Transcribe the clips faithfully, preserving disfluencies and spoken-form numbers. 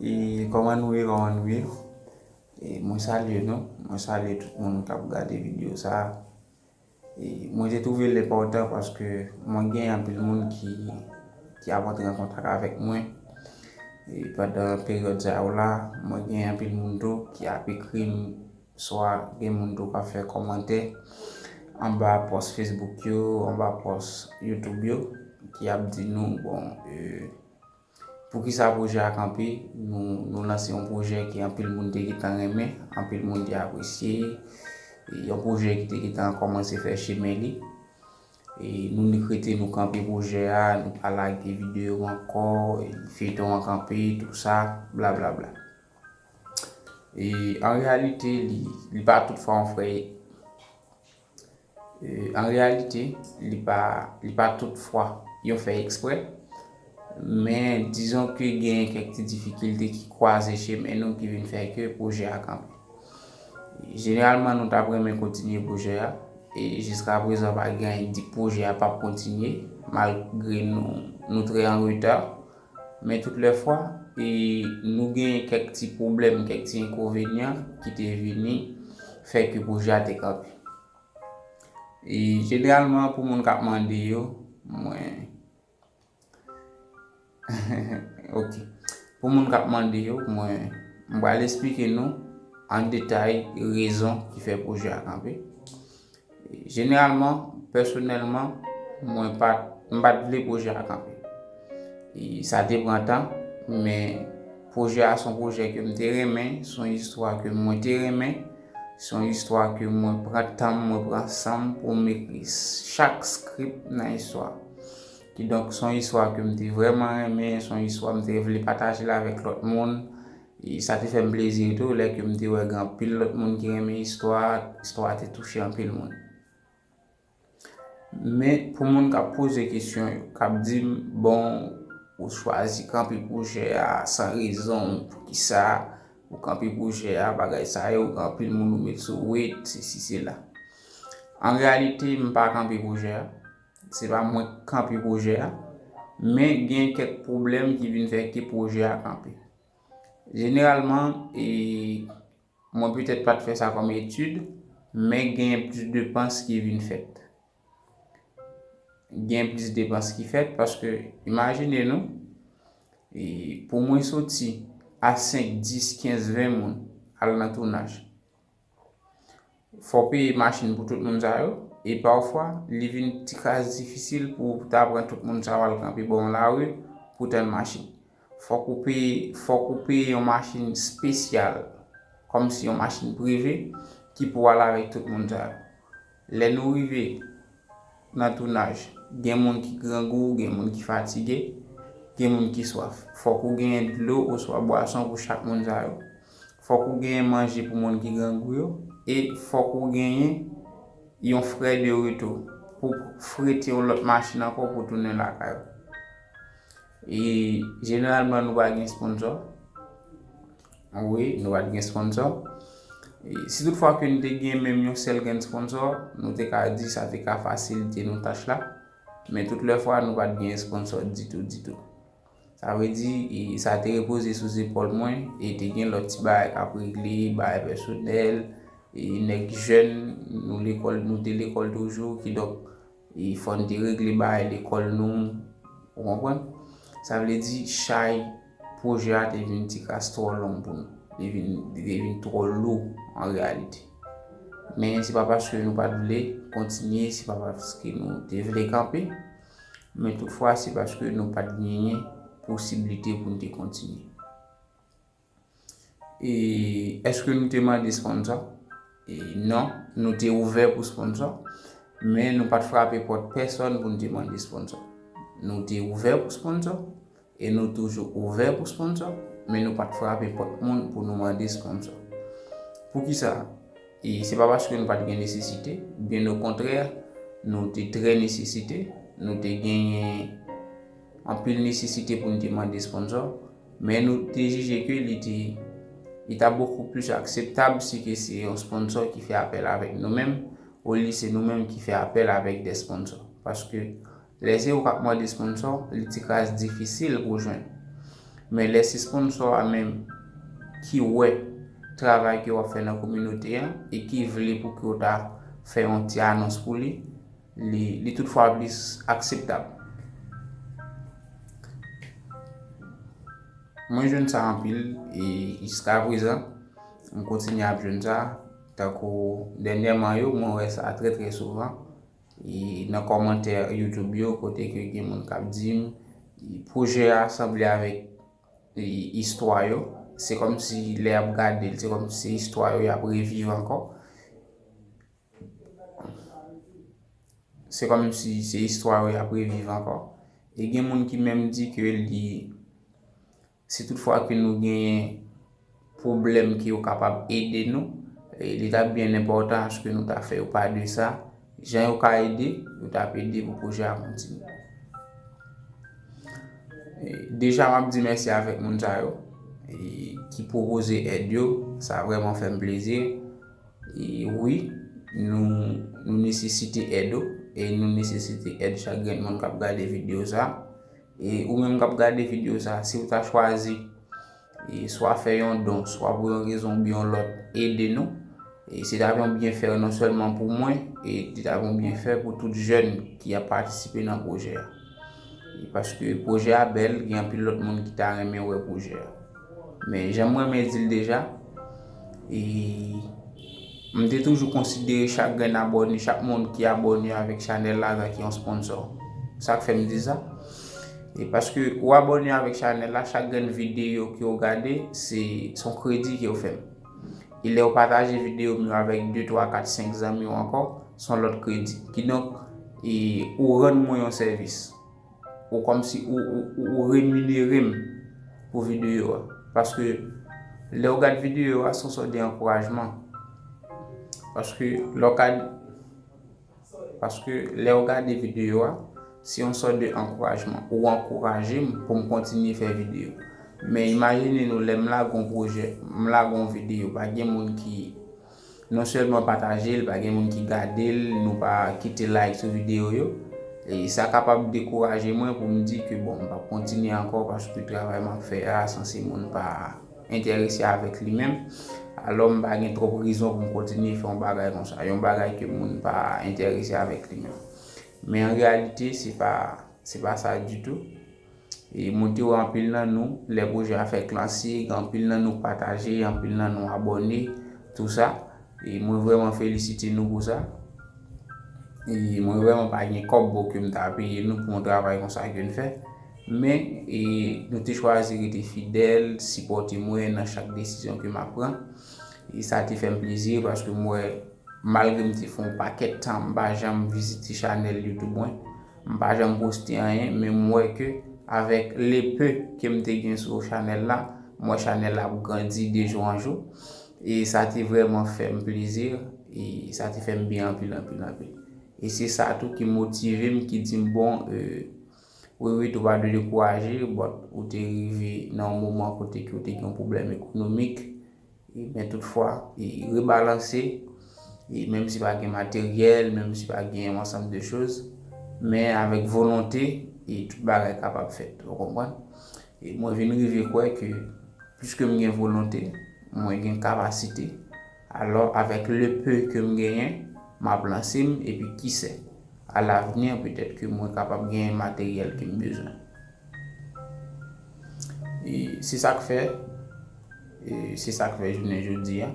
E kòman nou ye, kòman nou ye? E mwen salye nou, mwen salye tout moun k ap gade videyo sa a. E mwen te twouve l enpòtan paske mwen gen anpil moun ki, ki ap antre an kontak avèk mwen. E pandan peryòd sa yo la, mwen gen anpil moun tou ki ap ekri m, swa gen moun tou k ap fè kòmantè anba pòs Facebook yo, anba pòs YouTube yo, ki ap di nou, bon, e, poukisa pwojè a kanpe? Nou, nou lanse yon pwojè ke anpil moun te gentan renmen, anpil moun te apresye, e yon pwojè ki te gentan kòmanse fè chemen li. E nou rete, nou kanpe pwojè a, nou pa lage videyo ankò, e feyton an kanpe, tou sa, blablabla. E an reyalite, li, li pa tout fwa yon fè E, an reyalite, li pa, li pa tout fwa yon fè eksprè, men dizon ke gen kèk ti difikilte ki kwaze chemen nou ki vin fè ke pwojè a kanpe. Jeneralman, nou t ap renmen kontinye pwojè a, e jiska prezan pa gen anyen ki di pwojè a p ap kontinye, malgre nou, nou trè an reta. Men tout lè fwa, e nou gen kèk ti pwoblèm, kèk ti enkonvenyan ki te vini fè ke pwojè a te kanpe. E jeneralman, pou moun k ap mande yo, mwen, ok. Pou moun k ap mande yo, mwen, m pral esplike nou an detay rezon ki fè pwojè a kanpe. Jeneralman, pèsonèlman, mwen pa t, m pa t vle pwojè a kanpe. E sa te pran tan, men pwojè a se yon pwojè ke m te renmen, se yon istwa ke mwen te renmen, se yon istwa ke mwen pran tan m, mwen pran san m pou m ekri chak script nan istwa. Kidonk, se yon istwa ke m te vrèman renmen, se yon istwa m te vle pataje l avèk lòt moun. E sa te fè m plezi tou, lè ke m te wè gen anpil lòt moun ki renmen istwa, istwa a te touche anpil moun. Men, pou moun k ap poze kesyon yo, k ap di m, bon, ou chwazi kanpe pwojè a san rezon, poukisa ou kanpe pwojè a, bagay sa yo, gen anpil moun ou met sou wait, sesi, sela. An reyalite, m pa kanpe pwojè a. Se pa mwen k kanpe pwojè a, men gen kèk pwoblèm ki vin fè ke pwojè a kanpe. Jeneralman, e, mwen petèt pa t fè sa kòm etid, men gen plis depans ki vin fèt. Gen plis depans ki fèt paske, imajine nou, e, pou mwen soti a senk, dis, kenz, ven moun al nan tounaj. Fò w peye machin pou tout moun sa yo, e pafwa, li vin ti kras difisil pou w ta pran tout moun sa yo al kanpe bò yon lari pou tann machin. Fòk ou peye, fòk ou peye yon machin espesyal, kòmsi yon machin prive, ki pou al avèk tout moun sa yo. Lè nou rive nan tounaj, gen moun ki grangou, gen moun ki fatige, gen moun ki swaf. Fòk ou genyen dlo oswa bwason pou chak moun sa yo. Fòk ou genyen manje pou moun ki grangou yo, e fòk ou genyen yon frè de retou pou frete yon lòt machin ankò pou tounen lakay ou. E jeneralman, nou pa gen sponsò. Wi, nou pa t gen sponsò. E si toutfwa ke nou te gen menm yon sèl grenn sponsò, nou te ka di sa te ka fasilite nou tach la. Men tout lè fwa, nou pa t gen sponsò ditou, ditou. Sa vle di, e, sa te repoze sou zepòl mwen, e te gen lòt ti bagay k ap regle, bagay pèsonèl, e nèg jèn, nou lekòl, nou te lekòl toujou, kidonk, e fò n te regle bagay lekòl nou, ou konprann? Sa vle di, chay pwojè a te vin ti kras twò long pou nou. Li vin, li te vin twò lou, an reyalite. Men se pa paske nou pa t vle kontinye, se pa paske nou te vle kanpe, men toutfwa, se paske nou pa t genyen posiblite pou n te kontinye. E èske nou te mande sponsò? E non, nou te ouvè pou sponsò, men nou pa t frape pòt pèsòn pou n te mande sponsò. Nou te ouvè pou sponsò, e nou toujou ouvè pou sponsò, men nou pa t frape pòt moun pou nou mande sponsò. Poukisa? E se pa paske nou pa t gen nesesite, byen okontrè, nou te trè nesesite, nou te genyen anpil nesesite pou n te mande sponsò, men nou te jije ke li te, li ta bokou plis akseptab si ke se yon sponsò ki fè apèl avèk nou menm, olye se nou menm ki fè apèl avèk de sponsò. Paske lè se ou k ap mande sponsò, li ti kras difisil pou jwenn. Men lè se sponsò a menm ki wè travay ke w ap fè nan kominote an e ki vle pou ke w ta fè yon ti anons pou li, li, li toutfwa plis akseptab. Mwen jwenn sa anpil e jiska prezan, m kontinye ap jwenn sa. Tankou dènyèman yo, mwen wè sa trè, trè souvan. E nan kòmantè YouTube yo, kote ke gen moun k ap di m, pwojè a sanble avèk e, istwa yo. Se kòmsi lè y ap gade l, se kòmsi se istwa yo y ap reviv ankò. Se kòmsi se istwa yo y ap reviv ankò. E gen moun ki menm di ke li, si toutfwa ke nou genyen pwoblèm ke yo kapab ede nou, e li t ap byen enpòtan aske nou ta fè yo pa de sa. Jan yo ka ede, yo t ap ede pou pwojè a kontinye. E, deja, m ap di mèsi avèk moun sa yo e, ki pwopoze èd yo. Sa vrèman fè m plezi. E wi, nou, nou nesesite èd ou e nou nesesite èd chak grenn moun k ap gade videyo sa. E ou menm k ap gade videyo sa, si w ta chwazi e swa fè yon don, swa pou yon rezon oubyen yon lòt, ede nou. E se t ap yon byenfè non sèlman pou mwen, e li t ap yon byenfè pou tout jèn ki ap patisipe nan pwojè a. E paske pwojè a bèl, gen anpil lòt moun ki ta renmen wè pwojè a. Men jan m renmen di l deja, e m te toujou konsidere chak grenn abòne, chak moun ki abòne avèk chanèl la, tankou yon sponsò. Sa k fè m di sa? E paske ou abòne avèk chanèl la, chak grenn videyo ke w gade, se, se yon kredi ke w fè m. E lè w pataje videyo m yo avèk de, twa, kat, senk zanmi w ankò, se yon lòt kredi. Kidonk, e, ou rann mwen yon sèvis. Ou kòmsi ou, ou, ou, ou reminere m pou videyo a. Paske lè w gad videyo a, se yon sòt de ankourajman. Paske lè w gad Paske lè w gade videyo a, se yon sòt de ankourajman. Ou ankouraje m pou m kontinye fè videyo. Men imajine nou lè m lage yon pwojè, m lage yon videyo, pa gen moun ki, non sèlman pataje l, pa gen moun ki gade l, nou pa kite like sou videyo yo. E sa kapab dekouraje mwen pou m di ke bon, m p ap kontinye ankò paske travay m ap fè a, sanse moun pa enterese avèk li menm, alò m pa gen twòp rezon pou m kontinye fè yon bagay konsa, yon bagay ke moun pa enterese avèk li menm. Men an reyalite, se pa, se pa sa ditou. E mwen te wè anpil nan nou, lè pwojè a fèk lanse, gen anpil nan nou k pataje, anpil nan nou abòne, tou sa. E mwen vrèman felisite nou pou sa. E mwen vrèman pa gen kòb bò ke m ta peye nou pou yon travay konsa ke n fè. Men, e, nou te chwazi rete fidèl, sipòte mwen nan chak desizyon ke m ap pran. E sa te fè m plezi paske m wè, malgre m te fè yon pakèt tan, m pa janm vizite chanèl YouTube mwen. M pa janm poste anyen, men m wè ke avèk le peu ke m te gen sou chanèl la, m wè chanèl la ap grandi de jou an jou. E sa te vrèman fè m plezi, e sa te fè m byen anpil, anpil, anpil. E se sa tou ki motive m, ki di m, bon, e, wi, wi, tou pa dwe dekouraje, but ou te rive nan yon moman kote ke ou te gen yon pwoblèm ekonomik, e, men toutfwa, e, rebalanse, e, menm si pa gen materyèl, menm si pa gen yon ansanm de choz, men avèk volonte, e, tout bagay kapab fèt, ou konprann? E mwen vin rive kwè ke, piske m gen volonte, mwen gen kapasite, alò, avèk le peu ke m genyen, m ap lanse m, epi kisè, alavni, petèt ke mwen kapab genyen materyèl ke m bezwen. E se sa k fè, e se sa k fè jounen jodi a,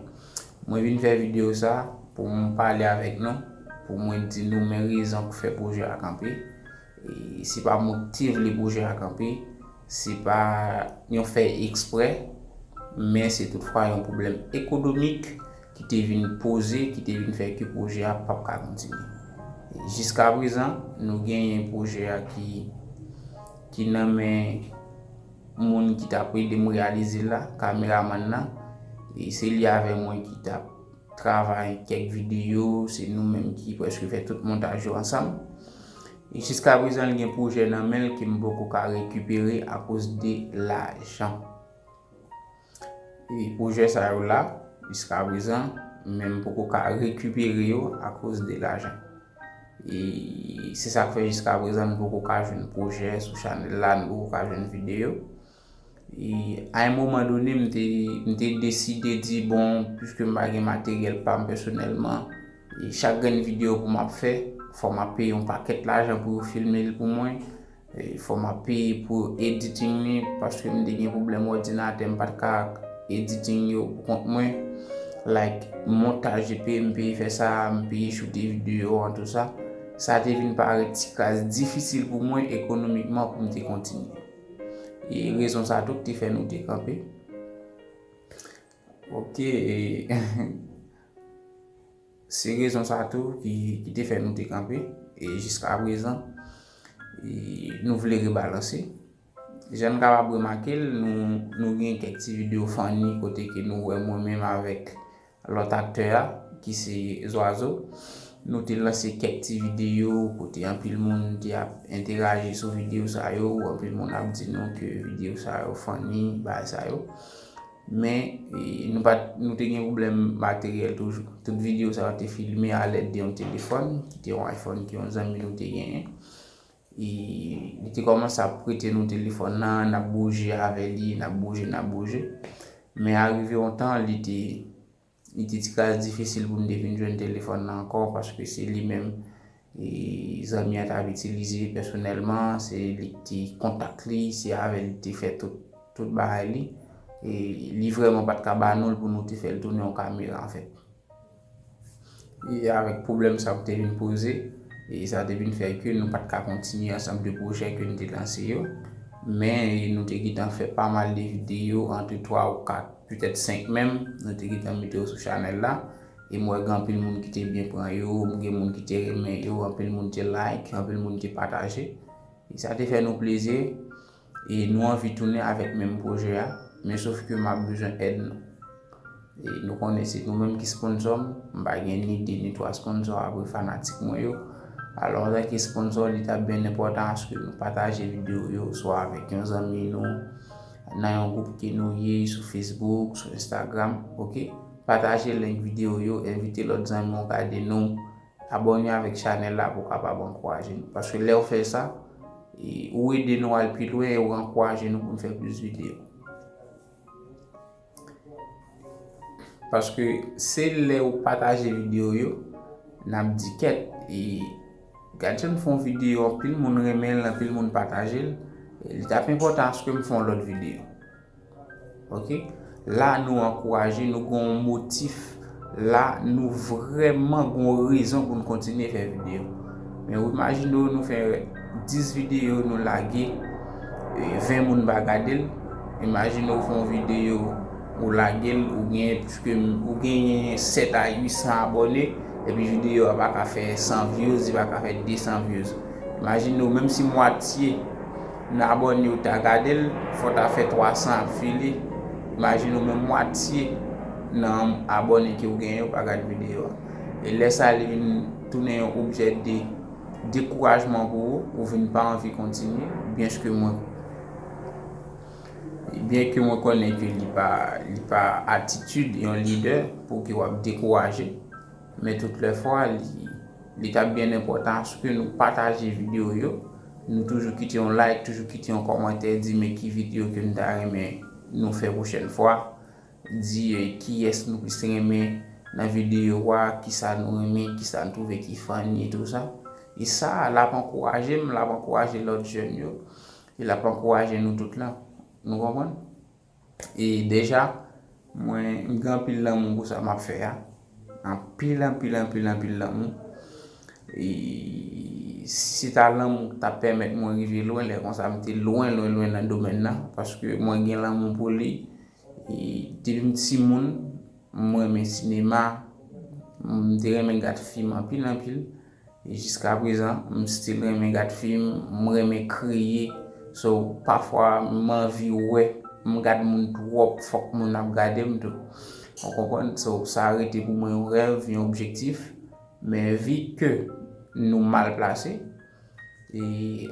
mwen vin fè videyo sa pou m pale avèk nou, pou mwen di nou men rezon k fè pwojè a kanpe. E se pa mwen ki te vle pwojè a kanpe, se pa yon fè eksprè, men se toutfwa yon pwoblèm ekonomik ki te vin poze, ki te vin fè ke pwojè a p ap ka kontinye. E jiska prezan, nou genyen pwojè a ki, ki nan men moun ki t ap ede m reyalize l la, kameramann nan. E se li avè mwen ki t ap travay kèk videyo, se nou menm ki prèske fè tout montaj yo ansanm. E jiska prezan, li gen pwojè nan men l ke m poko ka rekipere akoz de lajan. E pwojè sa yo la, jiska prezan, men m poko ka rekipere yo akoz de lajan. E se sa k fè jiska prezan, nou poko ka jwenn pwojè sou chanèl la, nou poko ka jwenn videyo. E a yon moman done, m te, m te deside di, bon, piske m pa gen materyèl pa m pèsonèlman, e chak grenn videyo pou m ap fè, fò m ap peye yon pakèt lajan pou yo filme l pou mwen. E fò m ap peye pou editing li, paske m te gen pwoblèm òdinatè, m pa t ka editing yo pou kont mwen. Like, montaj, epi m peye fè sa, m peye choute videyo an, tou sa. Sa te vin parèt ti kras difisil pou mwen ekonomikman pou m te kontinye. E rezon sa tou ki te fè nou te kanpe. Ok, e se rezon sa tou ki, ki te fè nou te kanpe. E jiska prezan, e nou vle rebalanse. Jan n kapab remake l, nou, nou gen kèk ti videyo funny kote ke nou wè mwen menm avèk lòt aktè a, ki se Zwazo. Nou te lanse kèk ti videyo kote anpil moun te ap enteraji sou videyo sa yo, anpil moun ap di nou ke videyo sa yo funny, bagay sa yo. Men, e, nou pa t, nou te gen pwoblèm materyèl toujou. Tout videyo sa yo te filme alèd de yon telefòn, ki te yon iPhone ke yon zanmi nou te genyen. E, li te kòmanse ap prete nou telefòn nan, n ap bouje avè li, n ap bouje, n ap bouje. Men arive yon tan, li te, li te ti kras difisil pou m te vin jwenn telefòn nan ankò, paske se li menm, e, zanmi an t ap itilize pèsonèlman, se li ki te kontak li, se avè l li te fè tout, tout bagay li. E li vrèman pa t ka ba nou l pou nou te fè l tounen yon kamera, anfèt. E avèk pwoblèm sa yo te vin poze, e sa te vin fè ke nou pa t ka kontinye ansanm de pwojè ke nou te lanse yo. Men, e, nou te gentan fè pa mal de videyo, ant twa ou kat, petèt senk menm, nou te gentan mete yo sou chanèl la. E m wè gen anpil moun ki te byen pran yo, gen moun ki te renmen yo, anpil moun te like, anpil moun te pataje. E sa te fè nou plezi. E nou anvi tounen avèk menm pwojè a, men sof ke m ap bezwen èd nou. E nou konnen se nou menm ki sponsò m, m pa gen ni de ni twa sponsò apre fanatik mwen yo. Alò, antanke sponsò, li t ap byen enpòtan aske nou pataje videyo yo, swa avèk yon zanmi nou, nan yon gwoup ke nou ye, sou Facebook, sou Instagram, ok? Pataje link videyo yo, envite lòt zanmi w gade nou, abòne avèk chanèl la pou w kapab ankouraje nou. Paske lè w fè sa, e, ou ede nou al pi lwen e ou ankouraje nou pou n fè plis videyo. Paske se lè ou pataje videyo yo, n ap di kèt, e, gad jan m fè yon videyo, anpil moun renmen l, anpil moun pataje l, e li t ap enpòtan aske m fè yon lòt videyo. Ok? La, nou ankouraje, nou gen yon motif. La, nou vrèman gen yon rezon pou n kontinye fè videyo. Men ou imajine w, nou fè dis videyo, nou lage, e, ven moun pa gade l. Imajine w fè yon videyo, ou lage l, ou gen, piske ou genyen sèt a uit san abòne, epi videyo a pa ka fè san views, li pa ka fè de san views. Imajine w, menm si mwatye nan abòne yo ta gade l, fò ta fè twa san ap file. Imajine w, menm mwatye nan abòne ke w genyen yo pa gade videyo a. E lè sa, li vin tounen yon objè de dekourajman pou ou, ou vin pa anvi kontinye, byenske mwen, byenke mwen konnen ke li pa, li pa atitid yon lidè pou ke w ap dekouraje, men tout lè fwa, li, li t ap byen enpòtan aske nou pataje videyo yo, nou toujou kite yon like, toujou kite yon kòmantè, di men ki videyo ke nou ta renmen nou fè pwochèn fwa, di, e, kiyès nou plis renmen nan videyo a, kisa nou renmen, kisa nou twouve ki funny e tou sa. E sa, l ap ankouraje m, l ap ankouraje lòt jèn yo, e l ap ankouraje nou tout la. Nou konprann? E deja, mwen, m gen anpil lanmou pou sa m ap fè a. Anpil, anpil, anpil, anpil lanmou. E si ta lanmou t ap pèmèt mwen rive lwen, lè konsa m te lwen, lwen, lwen nan domèn nan, paske mwen gen lanmou pou li. E depi m timoun, m renmen sinema, m te renmen gad fim anpil, anpil. E jiska prezan, m still renmen gad fim, m renmen kreye. So, pafwa, m anvi wè, m gad moun twòp, fòk moun ap gade m tou. Ou konprann? So, sa rete pou mwen yon rèv, yon objektif. Men vi ke nou mal plase, e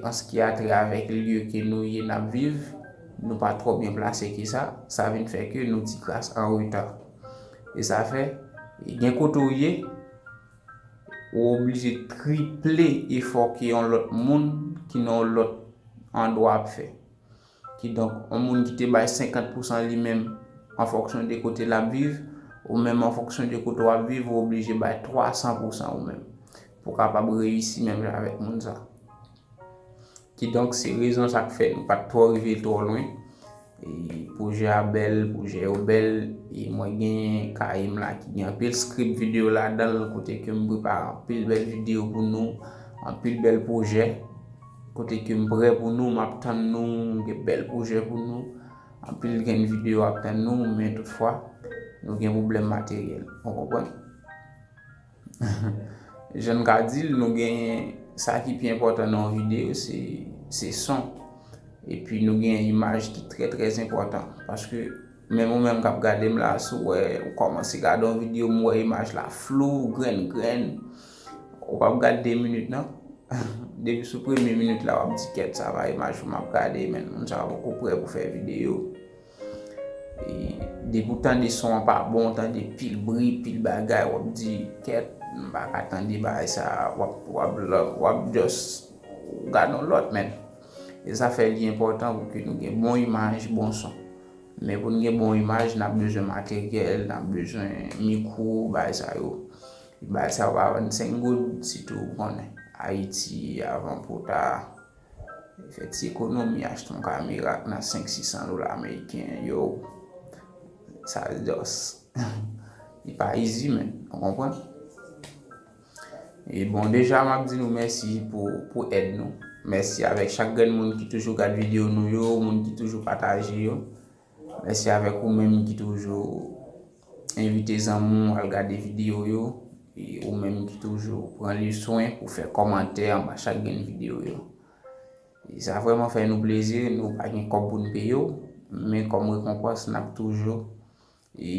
an se ki a trè avèk lye ke nou ye, n ap viv, nou pa twò byen plase ke sa, sa vin fè ke nou ti kras an reta. E sa fè, gen kote w ye, ou oblije triple efò ke yon lòt moun ki nan yon lòt andwa ap fè. Kidonk, yon moun ki te bay senkant pousan li menm an fonksyon de kote l ap viv, ou menm an fonksyon de kote w ap viv, ou oblije bay twa san pousan ou menm pou w kapab reyisi menm jan avèk moun sa. Kidonk, se rezon sa k fè nou pa t twò rive twò lwen. E pwojè a bèl, pwojè yo bèl, e mwen gen kaye m la ki gen anpil script videyo ladan l, kote ke m prepare anpil bèl videyo pou nou, anpil bèl pwojè, kote ke m prè pou nou, m ap tann nou, m gen bèl pwojè pou nou, anpil grenn videyo ap tann nou, men toutfwa, nou gen pwoblèm materyèl. Ou konprann? Jan n ka di l, nou gen sa ki pi enpòtan nan yon videyo, se, se son. Epi nou gen imaj ki trè, trè enpòtan. Paske menm ou menm k ap gade m la, si w wè ou kòmanse gade yon videyo, m wè imaj la flou, grenn, grenn, ou p ap gade de minit, non. Depi sou premye minit la, w ap di, "Kèt, sa pa imaj pou m ap gade, men moun sa a poko prè pou fè videyo." E depi w tande son an pa bon, w tande pil bri, pil bagay, w ap di, "Kèt, m pa ka tande bagay sa a." W ap, w ap, w ap just gade yon lòt, men. E sa fè li enpòtan pou ke nou gen bon imaj, bon son. Men pou n gen bon imaj, n ap bezwen materyèl, n ap bezwen mikwo, bagay sa yo. Bagay sa yo pa vann senk goud, sitou ou konnen. Ayiti, avan pou w ta fè ti ekonomi, achte yon kamera k nan senk, sis san dola ameriken, yo, sa just, li pa easy, men, ou konprann? E bon, deja, m ap di nou mèsi pou, pou èd nou. Mèsi avèk chak grenn moun ki toujou gad videyo nou yo, moun ki toujou pataje yo. Mèsi avèk ou menm ki toujou envite zanmi w al gade videyo yo, e ou menm ki toujou pran li swen pou fè kòmantè anba chak grenn videyo yo. E sa vrèman fè nou plezi, nou pa gen kòb pou n peye w, men kòm rekonpans, n ap toujou, e,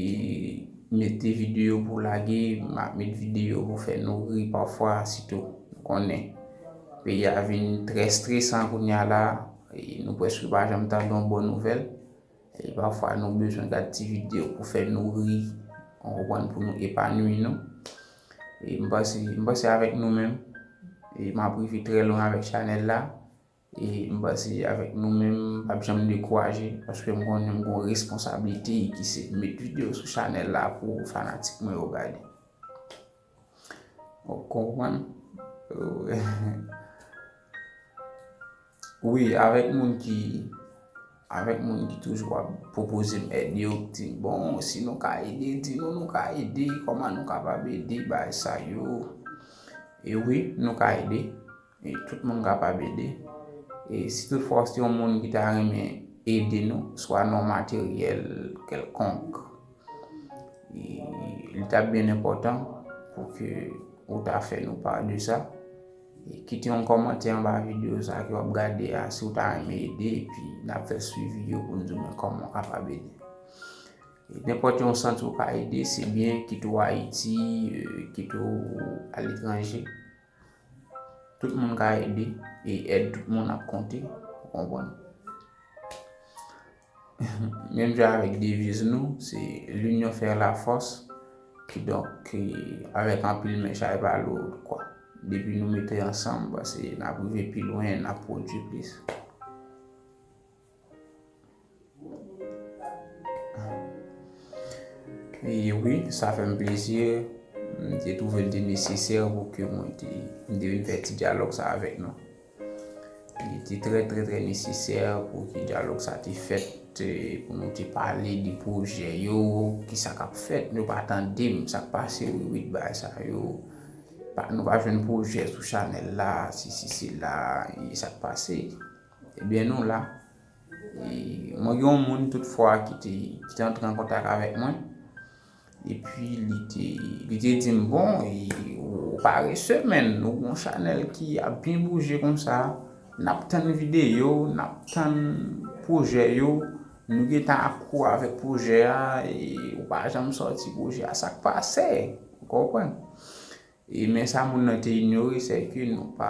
mete videyo pou lage, m ap met videyo pou fè nou ri pafwa, sitou, nou konnen peyi a vin trè stresan kounye a la, e nou prèske pa janm tande yon bon nouvèl. E pafwa nou bezwen gad ti videyo pou fè nou ri, ou konprann, pou nou epanwi nou. E m panse, m panse avèk nou menm, e m ap rive trè lwen avèk chanèl la. E m panse avèk nou menm, m p ap janm dekouraje, paske m konnen m gen yon responsablite ki se met videyo sou chanèl la pou fanatik mwen yo gade. Ou konprann? Wi, avèk moun ki, avèk moun ki toujou ap pwopoze m èd yo, ki di, "Bon, si nou ka ede, di nou, nou ka ede, kòman nou kapab ede, bagay sa yo." E wi, nou ka ede. E tout moun kapab ede. E si toutfwa se yon moun ki ta renmen ede nou, swa nan yon materyèl kèlkonk, e li t ap byen enpòtan pou ke ou ta fè nou pa de sa. E kite yon kòmantè anba videyo sa ke w ap gade a, si w ta renmen ede, epi n ap fè swivi yo pou n di w men kòman w kapab ede. E nenpòt yon santi w ka ede, se byen, kit ou Ayiti, e, kit ou aletranje. Tout moun ka ede, e èd tout moun ap konte, ou konprann? Menm jan avèk deviz nou, se l'union fait la force. Kidonk, e, avèk anpil men chay pa lou, kwa. Depi nou mete ansanm, m panse n ap rive pi lwen, n ap pwodui plis. E wi, sa fè m plezi. M te twouve l te nesesè pou ke mwen te, m te vin fè ti dyalòg sa avèk nou. Li te trè, trè, trè nesesè pou ke dyalòg sa te fèt, e, pou nou te pale de pwojè yo, kisa k ap fèt, nou pa tande m, sa k pase, wi, wi, bagay sa yo. Pa, nou pa jwenn pwojè sou chanèl la, si, si, sila, e sa k pase. Ebyen, nou la. E mwen gen yon moun toutfwa ki te, ki te antre an kontak avèk mwen. Epi li te, li te di m, "Bon, e, ou parese, men, nou gen yon chanèl ki ap byen bouje konsa. N ap tann videyo, n ap tann pwojè yo. Nou gentan akou avèk pwojè a, e ou pa janm sòti pwojè a. Sa k pase?" Ou konprann? E men sa moun nan te inyore, se ke nou pa,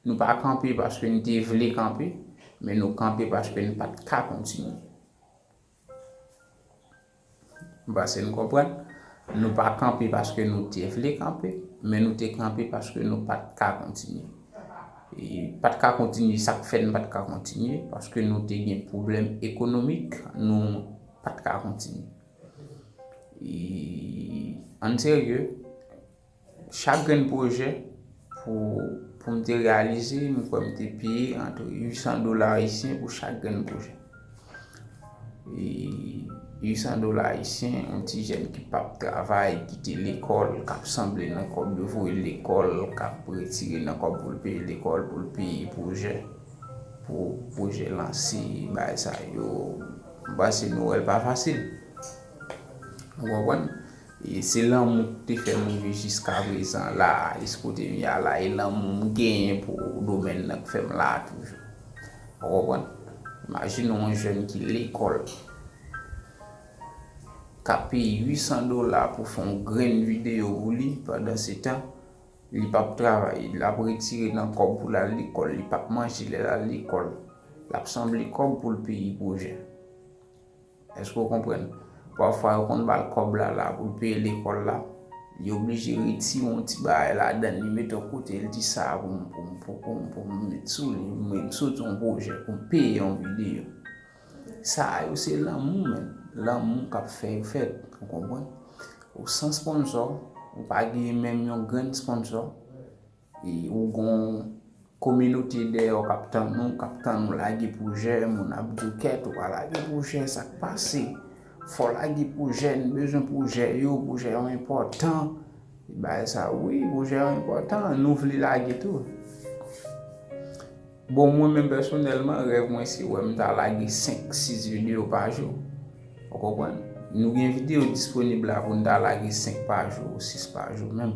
nou pa kanpe paske n te vle kanpe, men nou kanpe paske n pa t ka kontinye. M panse n konprann. Nou pa kanpe paske nou te vle kanpe, men nou te kanpe paske nou pa t ka kontinye. E pa t ka kontinye, sa k fè n pa t ka kontinye, paske nou te gen pwoblèm ekonomik, nou pa t ka kontinye. E ann serye, chak grenn pwojè pou, pou m te reyalize, m kwè m te peye ant uit san dola ayisyen pou chak grenn pwojè. E uit san dola ayisyen, yon ti jèn ki p ap travay, ki te lekòl, k ap sanble nan kòb yo voye l lekòl, k ap retire nan kòb pou l peye lekòl, pou l peye pwojè, pou pwojè lanse, bagay sa yo. M panse nou wè l pa fasil. Ou konprann? E se lanmou ki te fè m rive jiska prezan la, jis kote m ye a la, e lanmou m genyen pou domèn nan k fè m la toujou. Ou konprann? Imajine w yon jèn ki lekòl, k ap peye uit san dola pou fè yon grenn videyo pou li, pandan se tan, li p ap travay, l ap retire nan kòb pou l al lekòl, li p ap manje lè l al lekòl, l ap sanble kòb pou l peye pwojè. Èske w konprann? Pafwa, yo konn ba l kòb la, la, pou l peye lekòl la. Li oblije retire yon ti bagay ladan l, li mete yon kote, li di, "Sa a pou m, pou m, pou, pou, pou m met sou li, m, m soti yon pwojè, pou m peye yon videyo." Sa a yo se lanmou, menm. Lanmou k ap fè yo fèt, ou konprann? Ou san sponsò, ou pa gen menm yon grenn sponsò, e ou gon kominote dèyè w k ap tann ou, k ap tann ou lage pwojè, moun ap di w, "Kèt, ou pa lage pwojè, sa k pase? Fò w lage pwojè, n bezwen pwojè yo, pwojè yo enpòtan." Bagay sa, wi, pwojè yo enpòtan, nou vle lage tou. Bon, mwen menm pèsonèlman, rèv mwen se wè m ta lage senk, sis videyo pa jou. Ou konprann? Nou gen videyo disponib la pou n ta lage senk pa jou, sis pa jou menm.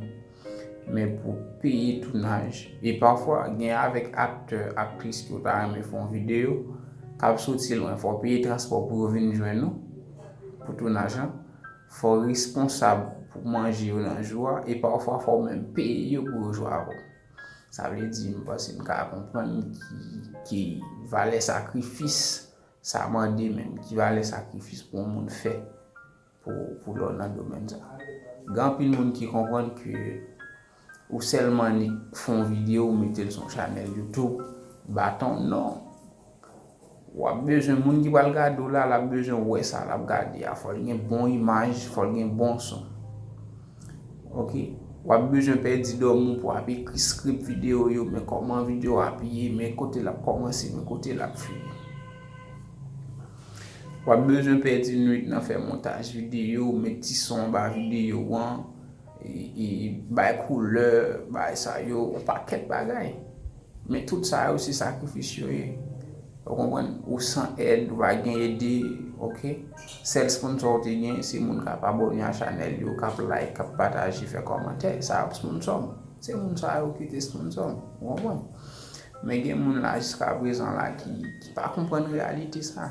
Men pou peye tounaj, e pafwa, gen avèk aktè, aktris ki w ta renmen fè yon videyo, k ap soti lwen, fò w peye transpò pou yo vin jwenn ou, pou tounaj lan, fò w responsab pou manje yo nan jou a, e pafwa, fò w menm peye yo pou yo jwe avè w. Sa vle di, m panse n ka konprann ki, ki valè sakrifis sa mande menm, ki valè sakrifis pou yon moun fè pou, pou lè w nan domèn sa. Gen anpil moun ki konprann ke ou sèlman annik fè yon videyo, ou mete l sou yon chanèl YouTube, baton, non. W ap bezwen, moun ki pral gade w la, l ap bezwen wè sa l ap gade a. Fò l gen bon imaj, fò l gen bon son. Ok? W ap bezwen pèdi dòmi w pou w ap ekri script videyo yo, men kòman videyo a ap ye, men kote l ap kòmanse, men kote l ap fini. W ap bezwen pèdi nwit nan fè montaj videyo, met ti son anba videyo an, e, e bay koulè, bay sa yo, yon pakèt bagay. Men tout sa yo, se sakrifis yo ye. Ou konprann? Ou san èd, ou pa gen ede, ok? Sèl sponsò ou te gen, se moun k ap abòne a chanèl yo, k ap like, k ap pataje, fè kòmantè. Sa ap sponsò m. Se moun sa yo ki te sponsò m. Ou konprann? Men gen moun la jiska prezan la ki, ki pa konprann reyalite sa.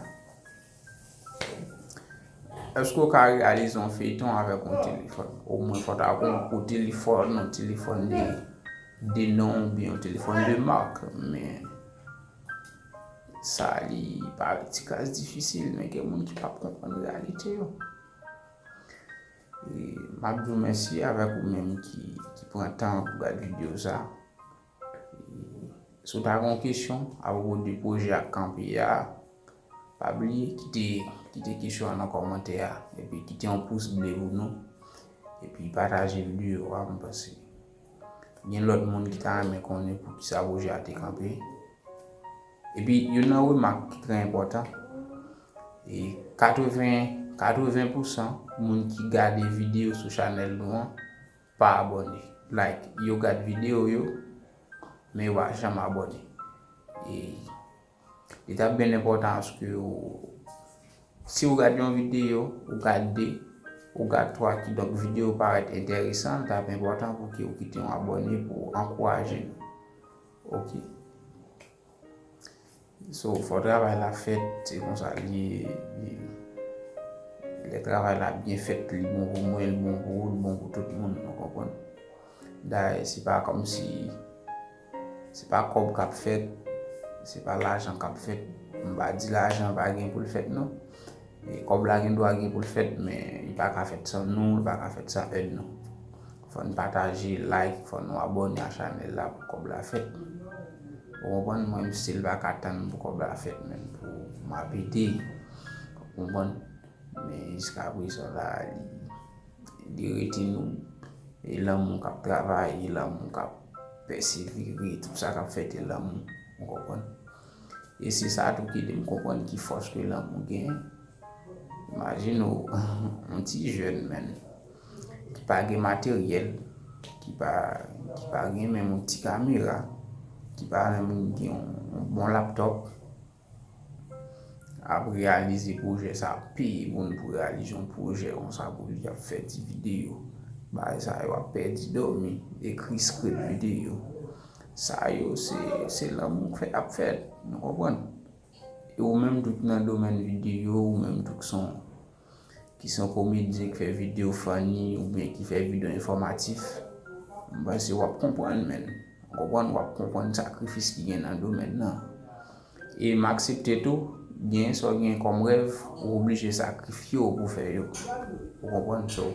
Èske w ka reyalize yon feyton avèk yon telefòn? Omwen fò ta gon yon telefòn, yon telefòn de, de non oubyen yon telefòn de mak, men sa li pa ti kras difisil, men gen moun ki p ap konprann reyalite yo. E m ap di w mèsi avèk ou menm ki, ki pran tan pou gade videyo sa. Si w ta gen yon kesyon apwopo de pwojè ak kanpe a, pa bliye kite, kite kesyon an nan kòmantè a, epi kite yon pous ble pou nou, epi pataje videyo a, m panse gen lòt moun ki ta renmen konnen poukisa pwojè a te kanpe. Epi, youn nan remak ki trè enpòtan, e katreven, katreven pousan moun ki gade videyo sou chanèl nou an pa abòne. Like, yo gad videyo yo, men yo pa janm abòne. E li t ap byen enpòtan aske ou, si ou gad yon videyo, ou gad de, ou gad twa, kidonk videyo parèt enteresan, li t ap enpòtan pou ke ou kite yon abòne pou ankouraje nou. Ok. So, fò travay la fèt, se konsa li ye. Lè travay la byen fèt, li bon pou mwen, li bon pou ou, li bon pou tout moun, ou konprann? Dayè, se pa kòmsi, se pa kòb k ap fèt, se pa lajan k ap fèt. M pa di lajan pa gen pou l fèt, non. E kòb la gen dwa gen pou l fèt, men li pa ka fèt san nou, li pa ka fèt san èd nou. Fò n pataje, like, fò nou abòne a chanèl la pou kòb la fèt. Ou konprann, mwen menm still pa ka tann pou kòb la fèt menm pou m ap ede. Ou konprann? Men jiska prezan la, li, li rete nou. E lanmou k ap travay, e lanmou k ap pèsevere, tout sa k ap fèt e lanmou. Ou konprann? E se sa tou ki ede m konprann ki fòs ke lanmou genyen. Imajine w, yon ti jèn, menn, ki pa gen materyèl, ki pa, ki pa gen menm yon ti kamera, ki pa menm gen yon, yon bon laptòp, ap reyalize pwojè sa, peye moun pou reyalize yon pwojè konsa pou li ap fè ti videyo. Bagay sa yo ap pèdi dòmi, ekri script videyo. Sa yo se, se lanmou k fè, ap fèt, nou konprann? E ou menm tou ki nan domèn videyo, ou menm tou ki se yon, ki se yon komedyen, ki fè videyo funny oubyen ki fè videyo enfòmatif, m panse w ap konprann, menn. Ou konprann, w ap konprann sakrifis ki gen nan domèn nan. E m aksepte tou, gen sa w gen kòm rèv, ou oblije sakrifye w pou fè yo. Ou konprann? So,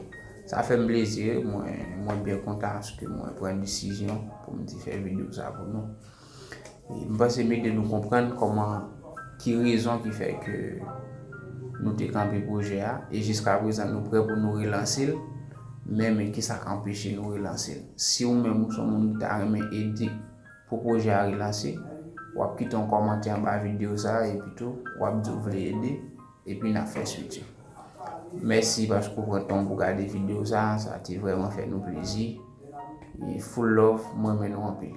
sa fè m plezi, mwen, mwen byen kontan aske mwen pran desizyon pou m te fè videyo sa pou nou. E m panse m ede nou konprann kòman, ki rezon ki fè ke nou te kanpe pwojè a, e jiska prezan nou prè pou nou relanse l, men, men kisa k anpeche nou relanse l. Si ou menm ou se yon moun ki ta renmen ede pou pwojè a relanse, w ap kite yon kòmantè anba videyo sa a, epi tou, w ap di w vle ede, epi n ap fè swit yo. Mèsi paske w pran tan w pou gade videyo sa a, sa te vrèman fè nou plezi. E full love, mwen renmen nou anpil.